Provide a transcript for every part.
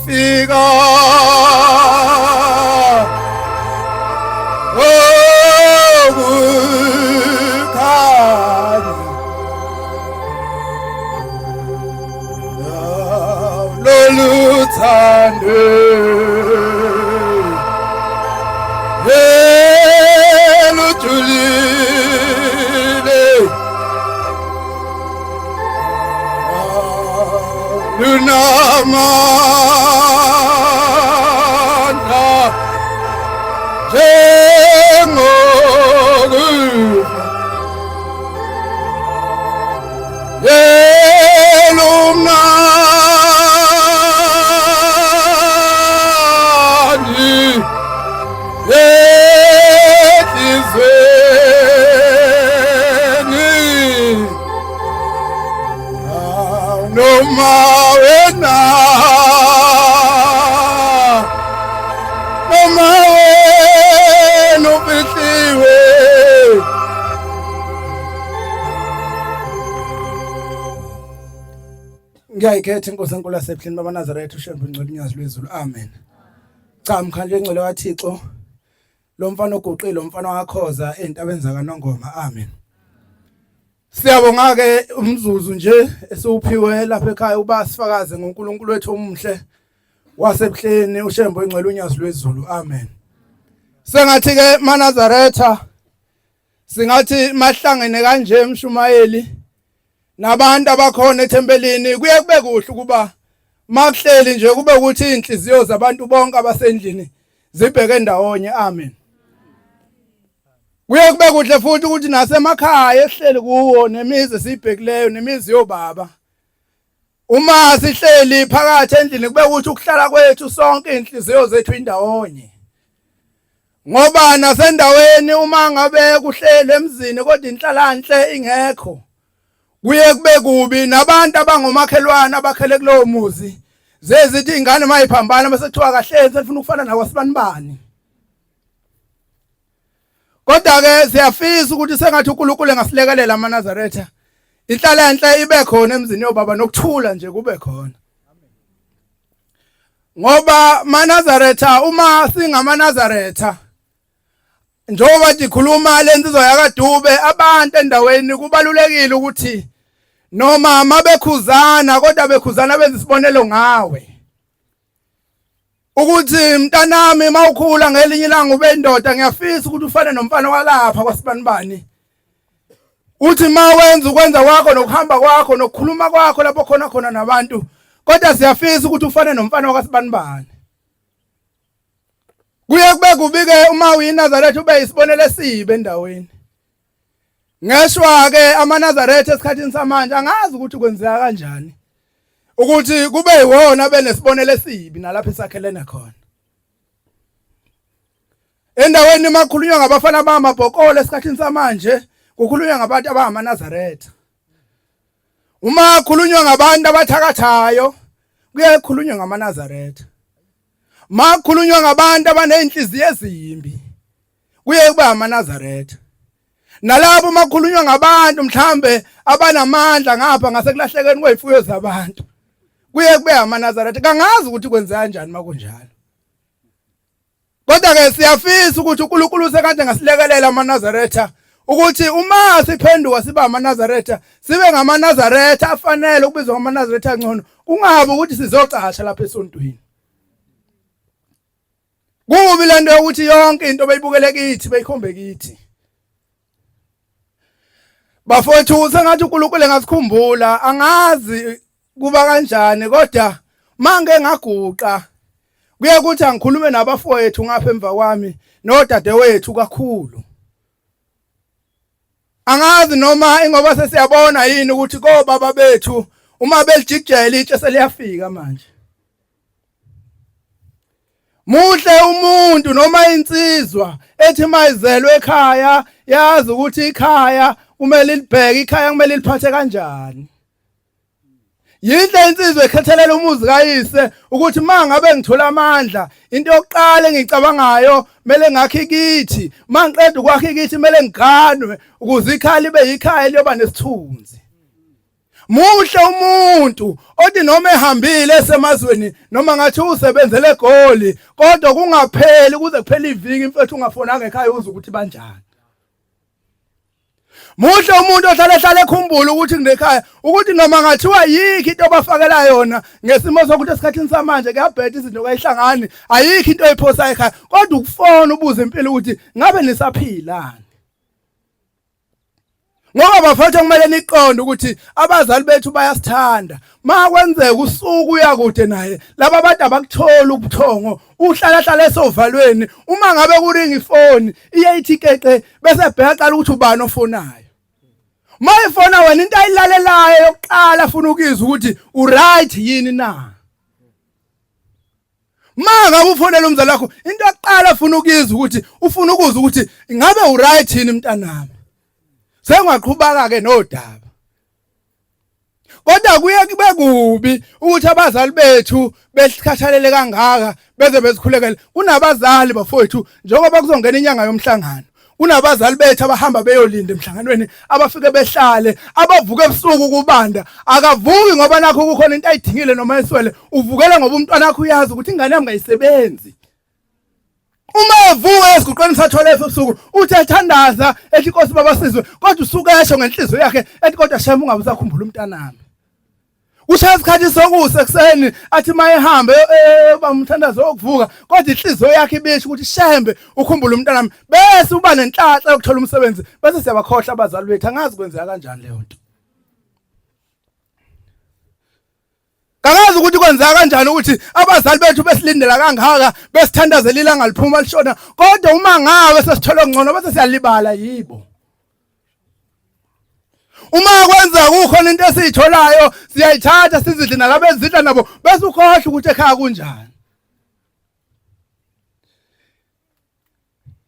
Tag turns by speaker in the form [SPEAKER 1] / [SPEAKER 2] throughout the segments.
[SPEAKER 1] Liyofika ukukhanya lolu thando elujulile lunamandla njengokufa yelumnandi enhlizweni noma wena noma wena ufihliwe.
[SPEAKER 2] Ngiyayikhetha inkosi enkulu yasebuhleni bamaNazaretha uShembe uNgcwele uNyazi lwezulu. Amen. Cha mkhandlu engcwele kaThixo lo mfana oguqile lo mfana wakhoza ezintabeni zakaNongoma. Amen. Siyabonga ke umzuzu nje esiwuphiwe lapha ekhaya uba sifakaze ngoNkulunkulu wethu omuhle wasebuhleni uShembe uNgcwele uNyazi lwezulu. Amen. Sengathi ke maNazaretha singathi mahlangene kanje emshumayeli nabantu abakhona ethempelini kuye kube kuhle ukuba makuhleli nje kube ukuthi inhliziyo zabantu bonke abasendlini zibheke ndawonye. Amen. Kuye kube kuhle futhi ukuthi nasemakhaya esihleli kuwo nemizi esiyibhekileyo nemizi yobaba uma sihleli phakathi endlini kube ukuthi ukuhlala kwethu sonke inhliziyo zethu indawonye ngoba nasendaweni uma ngabe kuhlelwe emzini kodwa inhlalanhle ingekho kuye kube kubi nabantu abangomakhelwane abakhele kulowo muzi zezithi ingane mayiphambana bese kuthiwa kahle selifuna ukufana nakwasibanibani. Kodwa ke siyafisa ukuthi sengathi uNkulunkulu engasilekelela amaNazaretha inhlala enhle ibe khona emzini yobaba nokuthula nje kube khona. Ngoba maNazaretha uma singamaNazaretha njengoba ndikhuluma lensizwa yakaDube abantu endaweni kubalulekile ukuthi noma mabekhuzana kodwa bekhuzana benza isibonelo ngawe ukuthi mntanami mawukhula ngelinye ilanga ube indoda ngiyafisa ukuthi ufane nomfana walapha kwasibanibani uthi ma wenza ukwenza kwakho nokuhamba kwakho nokukhuluma kwakho lapho khona khona nabantu kodwa siyafisa ukuthi ufane nomfana wakasibanibani. Kuye kube kubi-ke uma uyiNazaretha ube yisibonelo esibi endaweni. Ngeshwa-ke amaNazaretha esikhathini samanje angazi ukuthi kwenzeka kanjani ukuthi kube yiwona benesibonelo esibi nalapho esakhelene khona. Endaweni makhulunywa ngabafana bamabhokolo esikhathini samanje kukhulunywa ngabantu abangamaNazaretha. Uma khulunywa ngabantu abathakathayo kuye khulunywa ngamaNazaretha. Makhulunywa ngabantu abanezinhliziyo ezimbi kuye kuba amaNazaretha. Nalapho makhulunywa ngabantu mhlambe abanamandla ngapha ngasekulahlekeni kwezifuyo zabantu kuye kube amaNazaretha. Kangazi ukuthi kwenzeka kanjani makunjalo. Kodwa ke siyafisa ukuthi uNkulunkulu sekade ngasilekelela amaNazaretha ukuthi uma siphenduka siba amaNazaretha sibe ngamaNazaretha afanele ukubizwa ngamaNazaretha angcono kungabi ukuthi sizocasha lapha esontweni. Kubi lento yokuthi yonke into beyibukele kithi beyikhombe kithi. Bafowethu sengathi uNkulunkulu engasikhumbula angazi kuba kanjani kodwa mange ngaguqa kuye kuthi angikhulume nabafowethu ngapha emva kwami nodadewethu kakhulu. Angazi noma ingoba sesiyabona yini ukuthi kobaba bethu uma belijikijela itshe seliyafika manje. Muhle umuntu noma insizwa ethi mayizelwe ekhaya yazi ukuthi ikhaya kumele libheke ikhaya kumele liphathe kanjani. Yinhle insizwa ekhethelela umuzi kayise ukuthi uma ngabe ngithola amandla into yokuqala engiyicabangayo kumele ngakhe ikithi uma ngiqeda ukwakha ikithi kumele ngiganwe ukuze ikhaya libe yikhaya liyoba nesithunzi. Muhle umuntu othi noma ehambile esemazweni noma ngathi usebenzele egoli kodwa kungapheli kuze kuphele iviki mfethu ungafonanga ekhaya uze ukuthi banjani. Muhle umuntu ohlale ehlale ekhumbula ukuthi nginekhaya ukuthi noma ngathiwa yikho into abafakela yona ngesimo sokuthi esikhathini samanje kuyabheda izinto kayihlangani ayikho into oyiphosa ekhaya kodwa ukufona ubuze impilo ukuthi ngabe nisaphilani. Ngoba bafethu kumele niqonde ukuthi abazali bethu bayasithanda. Makwenzeka usuku uya kude naye, laba bantu abakutholi ubuthongo, uhlala hlala esovalweni. Uma ngabe kuringa ifoni, iye ithi keqe bese bheka qala ukuthi ubani ofonayo. Mayifona wena into ayilalelayo yokuqala afuna ukizwa ukuthi uright yini na. Ma ngabe ufonela umzali wakho into yokuqala afuna ukuyizwa ukuthi ufuna ukuzwa ukuthi ingabe uright yini mntanami. Sengaqhubaka ke nodaba. Kodwa kuye kube kubi ukuthi abazali bethu besikhathalele kangaka beze bezikhulekele. Kunabazali bafowethu njengoba kuzongena inyanga yomhlangano. Kunabazali bethu abahamba beyolinda emhlanganweni abafike behlale abavuka ebusuku kubanda akavuki ngoba nakho kukhona into ayidingile noma eswele uvukela ngoba umntwana wakho uyazi ukuthi ingane yami ngayisebenzi uma evuka esiguqweni sathole ebusuku uthi ethandaza ethi inkosi babasizwe kodwa usuke esho ngenhliziyo yakhe ethi kodwa shame ungabe usakhumbula umntanami Ushaya isikhathi sokusa ekuseni athi mayehambe eh, umthandazo wokuvuka kodwa inhliziyo yakhe ibisho ukuthi shembe ukhumbule umntanami bese uba nenhlanhla yokuthola umsebenzi bese siyabakhohlwa abazali bethu angazi kwenzeka kanjani leyo nto. Kangazi ukuthi kwenzeka kanjani ukuthi abazali bethu besilindela kangaka besithandazela ilanga liphuma lishona kodwa uma ngawe sesithola ngcono bese siyalibala yibo. Uma kwenza kukhona into esiyitholayo siyayithatha sizidle nalabo ezidla nabo bese ukhohlwa ukuthi ekhaya kunjani.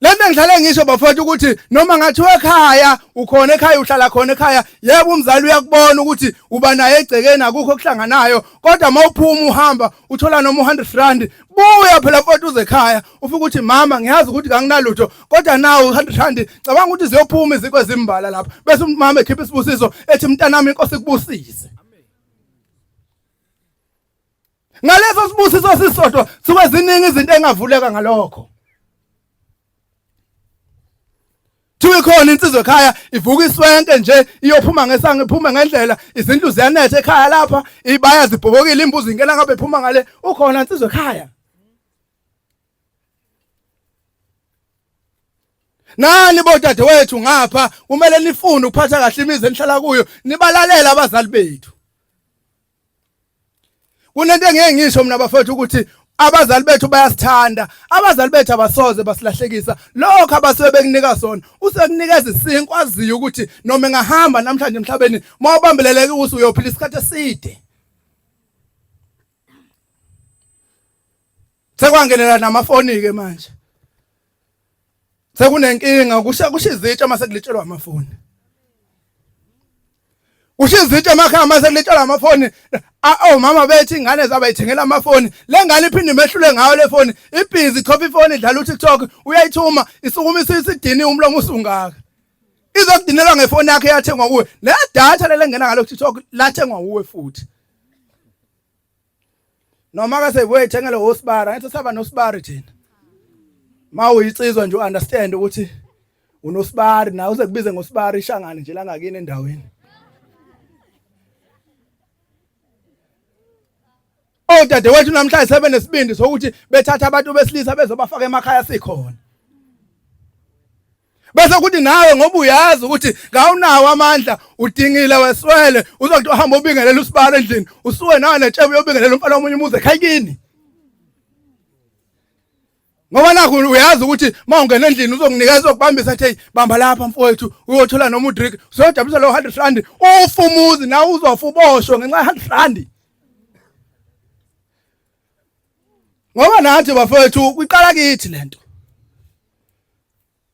[SPEAKER 2] Lento engihlale ngisho bafowethu ukuthi noma ngathiwa ekhaya ukhona ekhaya uhlala khona ekhaya yebo umzali uyakubona ukuthi uba naye egcekeni akukho okuhlanganayo kodwa uma uphuma uhamba uthola noma u100 rand buya phela mfowethu uze ekhaya ufike uthi mama ngiyazi ukuthi kanginalutho kodwa nawu 100 rand cabanga ukuthi ziyophuma izikwe zimbala lapha bese umama ekhipha isibusiso ethi mntanami inkosi ikubusise ngaleso sibusiso sisodwa suke ziningi izinto engavuleka ngalokho Thiwa ikhona insizwa ekhaya ivuka iswenke nje iyophuma ngesango iphume ngendlela izindlu ziyanetha ekhaya lapha ibaya zibhobokile imbuzi ingena ngabe iphuma ngale ukhona insizwa ekhaya Nani bodadewethu ngapha kumele nifunde ukuphatha kahle imizi enihlala kuyo nibalalela abazali bethu Kunento engeke ngisho mina bafethu ukuthi abazali bethu bayasithanda abazali bethu abasoze basilahlekisa lokho abasuke bekunika sona usekunikeza isinkwa aziyo ukuthi noma engahamba namhlanje emhlabeni mawubambeleleke ukuthi uyophila isikhathi eside sekwangenela namafoni ke manje sekunenkinga kusha kusha izitsha mase kulitshelwa amafoni kusha izitsha emakhaya mase kulitshelwa amafoni omama bethi ingane zabo ayithengela amafoni le ngane iphinde imehlule ngayo le foni ibhizi ichopha ifoni idlala uTikTok uyayithuma isukuma isidini umlomo usungaka izokudinelwa ngefoni yakhe yathengwa kuwe le data lele ngena ngalo TikTok lathengwa uwe futhi noma ke sebuye ithengele osibara ngithi saba nosibari thina ma uyinsizwa nje uunderstand ukuthi unosibari nawe uze kubize ngosibari ishangane nje langakini endaweni Odadewethu namhlanje sebenesibindi sokuthi bethatha abantu besilisa bezobafaka emakhaya sikhona. Bese kuthi nawe ngoba uyazi ukuthi ngawunawo amandla udingile weswele uzokuthi uhamba ubingelela usibalo endlini usuke nawe netshebe uyobingelela umfana omunye umuzi ekhaya kini. Ngoba nakho uyazi ukuthi uma ungena endlini uzokunikeza uzokubambisa athi hey bamba lapha mfowethu uyothola noma udrink usojabulisa lo 100 rand ufa umuzi nawe uzofa uboshwe ngenxa ye 100 rand. Ngoba nathi bafowethu kuqala kithi lento.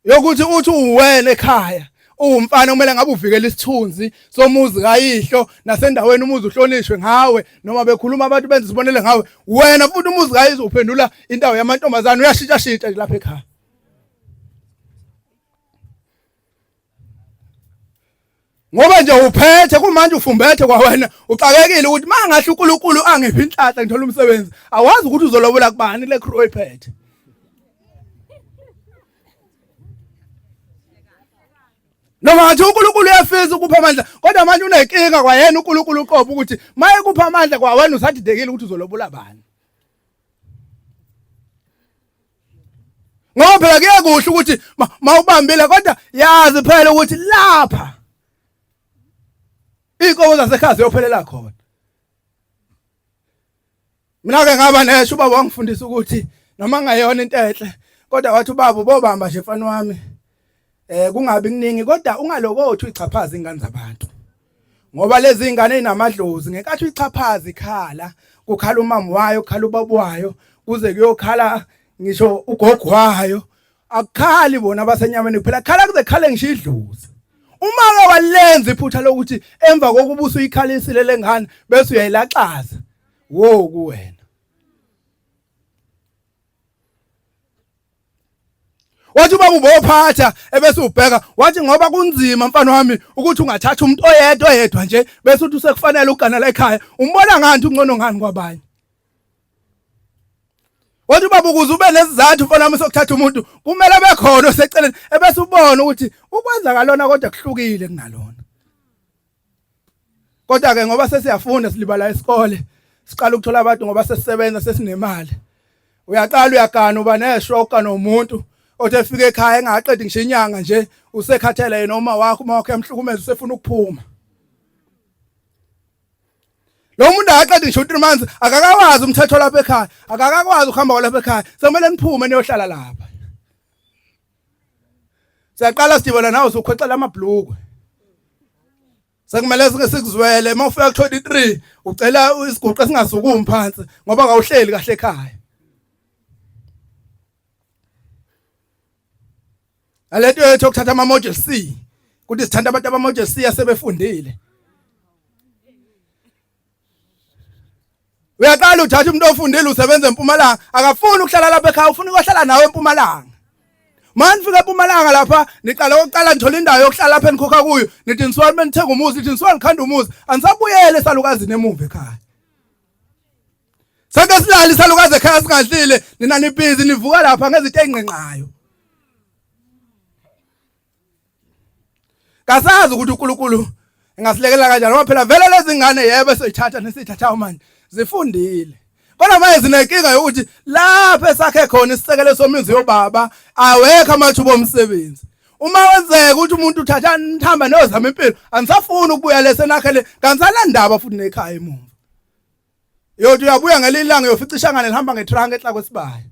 [SPEAKER 2] Yokuthi uthi uwena ekhaya uwumfana kumele ngabe uvikela isithunzi somuzi kayihlo nasendaweni umuzi uhlonishwe ngawe noma bekhuluma abantu benza isibonele ngawe wena futhi umuzi kayihlo uphendula indawo yamantombazane uyashintsha shintsha nje lapha ekhaya Ngoba nje uphethe kumanje ufumbethe kwawena uxakekile ukuthi mangahle uNkulunkulu angiphi inhlanhla ngithola umsebenzi awazi ukuthi uzolobola kubani le crew oyiphethe. Noma ngathi uNkulunkulu uyafisa ukupha amandla kodwa manje unenkinga kwayena uNkulunkulu uqobo ukuthi maye kupha amandla kwawena usadidekile ukuthi uzolobola bani. Ngoba phela kuye kuhle ukuthi mawubambile kodwa yazi phela ukuthi lapha inkomo zasekhaya ziyophelela khona. Mina ke ngaba nesho ubaba wangifundisa ukuthi noma ngayona into enhle kodwa wathi ubaba ubobamba nje mfana wami eh kungabi kuningi kodwa ungalokothi uyichaphaza ingane zabantu ngoba lezi ingane inamadlozi ngenkathi uyichaphaza ikhala kukhala umama wayo kukhala ubaba wayo kuze kuyokhala ngisho ugogo wayo akukhali bona abasenyameni kuphela khala kuze khale ngisho idlozi uma ke walenza iphutha lokuthi emva kokuba usuyikhalisile lengane bese uyayilaxaza wo kuwena Wathi ubaba ubophatha ebese ubheka wathi ngoba kunzima mfana wami ukuthi ungathatha umuntu oyedwa oyedwa nje bese uthi usekufanele ugana la ekhaya umbona ngani ungcono ngani kwabanye Wathi ubaba ukuze ube nesizathu mfana wami sokuthatha umuntu kumele abe khona oseceleni ebese ubona ukuthi ukwenza kalona kodwa kuhlukile kunalona Kodwa ke ngoba sesiyafunda silibala isikole siqala ukuthola abantu ngoba sesisebenza sesinemali. Uyaqala uyagana uba neshwa ugana umuntu othi efika ekhaya engaqedi ngisho inyanga nje usekhathele yena uma wakho uma wakho emhlukumeza usefuna ukuphuma. Lo muntu akaqedi ngisho 3 months akakawazi umthetho lapha ekhaya akakakwazi ukuhamba kwalapha ekhaya sekumele niphume niyohlala lapha. Siyaqala sidibana nawe usukhwexela amabhlukwe. Sekumele sike sikuzwele uma ufika ku-23 ucela isiguqo esingasukumi phansi ngoba kawuhleli kahle ekhaya. Nalento yethu yokuthatha ama-model C ukuthi sithanda abantu ama-model C asebefundile. Uyaqala uthatha umuntu ofundile usebenza eMpumalanga akafuni ukuhlala lapha ekhaya ufuna ukuhlala nawe eMpumalanga. Manje fika eMpumalanga lapha niqala okokuqala nithola indawo yokuhlala lapha enikhokha kuyo nithi nisuka menithenga umuzi nithi nisuka nikhanda umuzi anisabuyele esalukazini emuva ekhaya. Sonke silale isalukazi ekhaya singadlile nina nibhizi nivuka lapha ngezinto ezinqenqayo. Kasazi ukuthi uNkulunkulu engasilekelela kanjani ngoba phela vele lezi ngane yebo esiyithatha nesiyithathayo manje zifundile. Kodwa manje zinenkinga yokuthi lapha esakhe khona isisekelo somizi yobaba awekho amathuba omsebenzi. Uma wenzeka ukuthi umuntu uthatha nithamba nozama impilo anisafuni ukubuya lesenakhele kangisanandaba futhi nekhaya emuva. Yothi uyabuya ngelinye ilanga uyofica ishangane lihamba ngetrank ehla kwesibaya.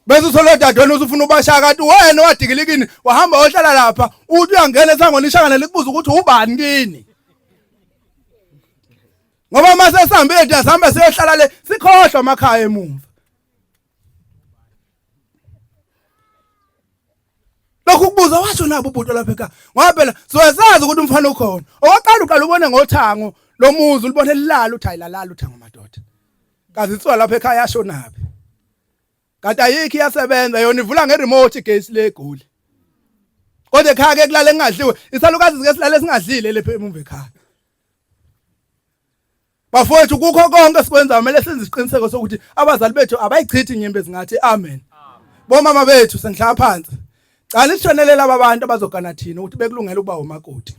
[SPEAKER 2] Bese uthola odadewenu usufuna ubashaya kanti wena wadikilikini wahamba wayohlala lapha uthi uyangena esangweni ishangane likubuza ukuthi ubani kini. Ngoba uma sesihambile thina sihamba siyohlala le sikhohlwa amakhaya emuva. Lokhu kubuza washo nabo ubhuti lapha ekhaya. Ngoba phela siyasazi ukuthi umfana ukhona. Okokuqala uqala ubone ngothango lomuzi ulibone lilala uthi ayilalala uthango madoda. Kazi ithiwa lapha ekhaya yasho nabi. Kanti ayikho iyasebenza yona ivula ngeremote igesi legoli. Kodwa ekhaya ke kulale kungadliwe. Isalukazi sike silale singadlile lepha emuva ekhaya. Bafowethu kukho konke esikwenzayo kumele senze isiqiniseko sokuthi abazali bethu abayichithi inyembezi ngathi amen. Bomama bethu sengihlala phansi. Cala isishonele laba bantu abazogana thina ukuthi bekulungela ukuba umakoti.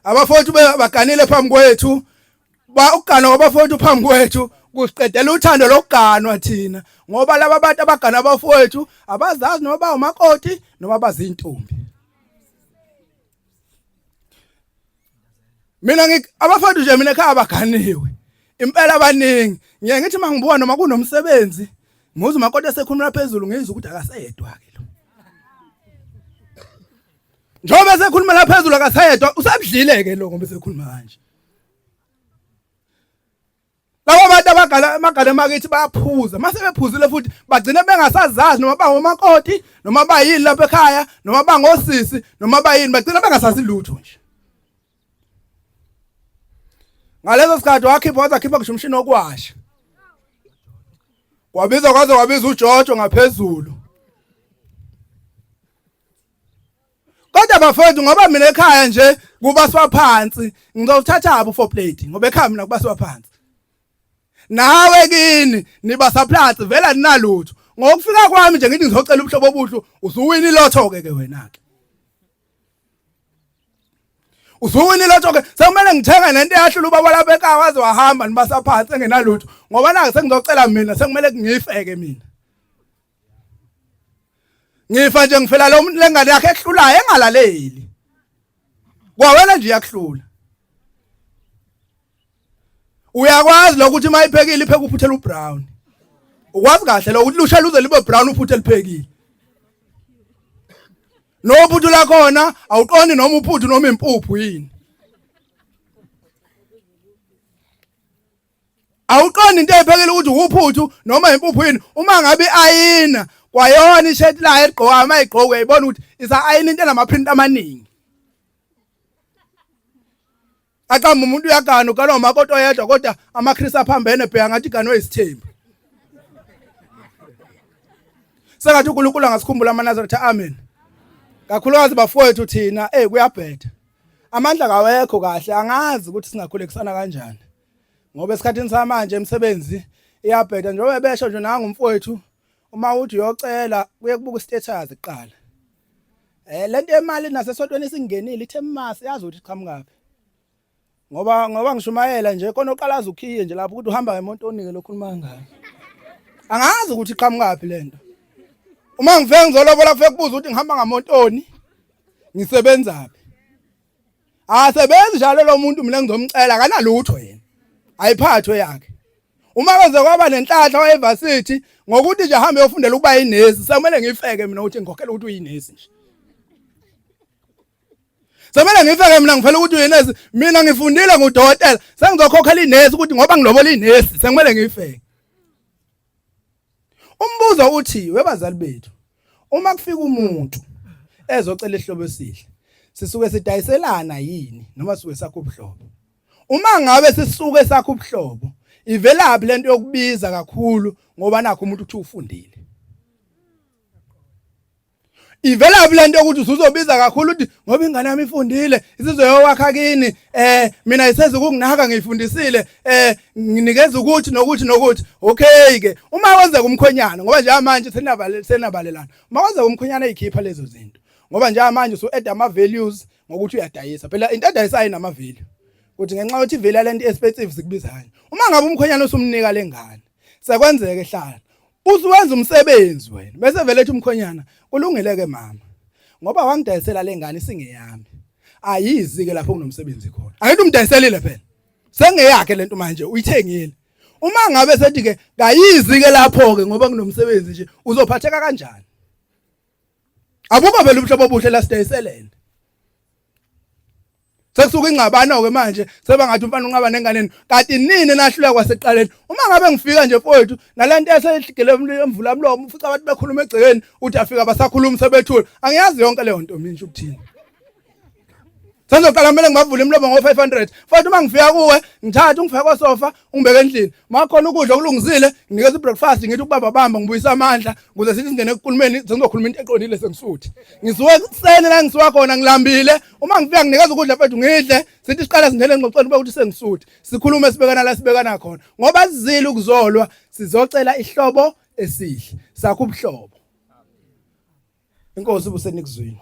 [SPEAKER 2] Abafowethu baganile phambi kwethu ba ukugana kwabafowethu phambi kwethu kusiqedela uthando lokuganwa thina ngoba laba bantu abagana abafowethu abazazi noma bawumakoti noma bazintombi. Mina ngik abafowethu nje mina ekhaya baganiwe. Impela abaningi. Ngiye ngithi mangibuka noma kunomsebenzi ngizwe umakoti esekhuluma phezulu ngizwe ukuthi akaseyedwa ke lo. Njengoba esekhuluma la phezulu akaseyedwa usabudlile ke lo ngoba esekhuluma kanje. Labo bantu abagala amagala emakithi bayaphuza mase bephuzile futhi bagcina bengasazazi noma bangomakoti noma bayini lapha ekhaya noma bangosisi noma bayini bagcina bengasazi lutho nje. Ngaleso sikhathi wakhipha waze akhipha ngisho umshini wokuwasha. Kwabiza kwaze kwabiza uJojo ngaphezulu. Kodwa bafowethu ngoba mina ekhaya nje kubaswa phansi ngizowuthatha abo for plate ngoba ekhaya mina kubaswa phansi. Nawe kini nibasa phansi vela ninalutho. Ngokufika kwami nje ngithi ngizocela ubuhlobo obuhle usuwina ilotho ke ke wena ke. Usuwina ilotho ke sekumele ngithenga nento eyahlula ubaba lapha ekhaya waze wahamba nibasa phansi engenalutho ngoba na sengizocela mina sekumele ngifeke mina. Ngifa nje ngifela lo muntu lengane yakhe ehlulayo engalaleli. Kwawena nje iyakuhlula. Uyakwazi lokuthi mayiphekile ipheke uphuthela ubrown. Ukwazi kahle lo ukuthi lusha luze libe brown uphuthe liphekile. Nophuthu lakhona awuqondi noma uphuthu noma impuphu yini. Awuqondi into eyiphekile ukuthi uphuthu noma impuphu yini uma ngabe ayina kwayona ishirt layo eligqokayo uma igqoka uyayibona ukuthi isa ayina into enamaprint amaningi. Aqamba umuntu uyagana uganwa umakoti oyedwa kodwa amaKristu aphambene bheka ngathi iganwe isithembu. Sengathi uNkulunkulu angasikhumbula amaNazaretha amen. Kakhulukazi bafowethu thina eh kuyabheda. Amandla kawekho kahle angazi ukuthi singakhulekisana kanjani. Ngoba esikhathini samanje imisebenzi iyabheda njengoba besho nje nangu umfowethu uma uthi uyocela kuye kubuka istatus kuqala. Eh lento yemali nasesontweni isingenile ithe masi yazi ukuthi iqhamukaphi. Ngoba ngoba ngishumayela nje khona oqalaza ukhiye nje lapho ukuthi uhamba ngemoto onike lokhuluma ngayo. Angazi ukuthi iqhamukaphi lento. Uma ngifike ngizolobola kufike kubuza ukuthi ngihamba ngamontoni ngisebenzaphi. Asebenzi njalo lo muntu mina ngizomcela akanalutho yena. Ayiphathwe yakhe. Uma kweze kwaba nenhlanhla wayevasithi ngokuthi nje ahambe yofundela ukuba yinesi sekumele ngifeke mina ukuthi ngikhokhele ukuthi uyinesi nje. Sekumele ngifeke mina ngifela ukuthi uyinesi mina ngifundile ngudokotela sengizokhokhela inesi ukuthi ngoba ngilobola inesi sekumele ngifeke. Umbuzo uthi webazali bethu uma kufika umuntu ezocela isihlobo esihle sisuke sidayiselana yini noma sisuke sakho ubuhlobo? Uma ngabe sisuke sakho ubuhlobo ivelaphi lento yokubiza kakhulu ngoba nakho umuntu uthi ufundile? Ivelaphi lento yokuthi usuzobiza kakhulu uthi ngoba ingane yami ifundile isizoyowakha kini eh mina iseze ukunginaka ngiyifundisile eh nginikeza ukuthi nokuthi nokuthi okay ke uma kwenzeka umkhwenyana ngoba nje manje senabale senabalelana uma kwenzeka umkhwenyana eyikhipha lezo zinto ngoba nje manje usu add ama values ngokuthi uyadayisa phela into edayisayo inama value ukuthi ngenxa yokuthi ivele lento expensive sikubiza kanje uma ngabe umkhwenyana usumnika lengane sekwenzeka ehlala usuwenza umsebenzi wena bese vele ethi umkhwenyana kulungile ke mama ngoba wangidayisela lengane isingeyami ayizi ke lapho kunomsebenzi khona angithi umdayiselile phela sengeyakhe lento manje uyithengile uma ngabe sethi ke kayizi ke lapho ke ngoba kunomsebenzi nje uzophatheka kanjani abukho phela ubuhlobo obuhle la sidayiselene Sekusuka ingxabano ke manje sebangathi umfana unqaba nenganeni kanti nini nahluleka kwasekuqaleni uma ngabe ngifika nje mfowethu nalento esehligele emvula mlomo ufica abantu bekhuluma egcekeni uthi afika basakhuluma sebethula angiyazi yonke leyo nto mina ukuthini Sengizoqala kumele ngibavule imilomo ngo-500 futhi uma ngifika kuwe ngithathe ungifake kosofa ungibeke endlini makhona ukudla okulungisile nginikeza ibreakfast ngithi ukubamba bamba ngibuyisa amandla ukuze sithi singene ekukhulumeni sengizokhuluma into eqondile sengisuthi ngisuke ekuseni la ngisuka khona ngilambile uma ngifika nginikeza ukudla mfethu ngidle sithi siqala singene engxoxweni kube ukuthi sengisuthi sikhulume sibekana la sibekana khona ngoba sizile ukuzolwa sizocela ihlobo esihle sakho ubuhlobo inkosi ubusenikuzwini.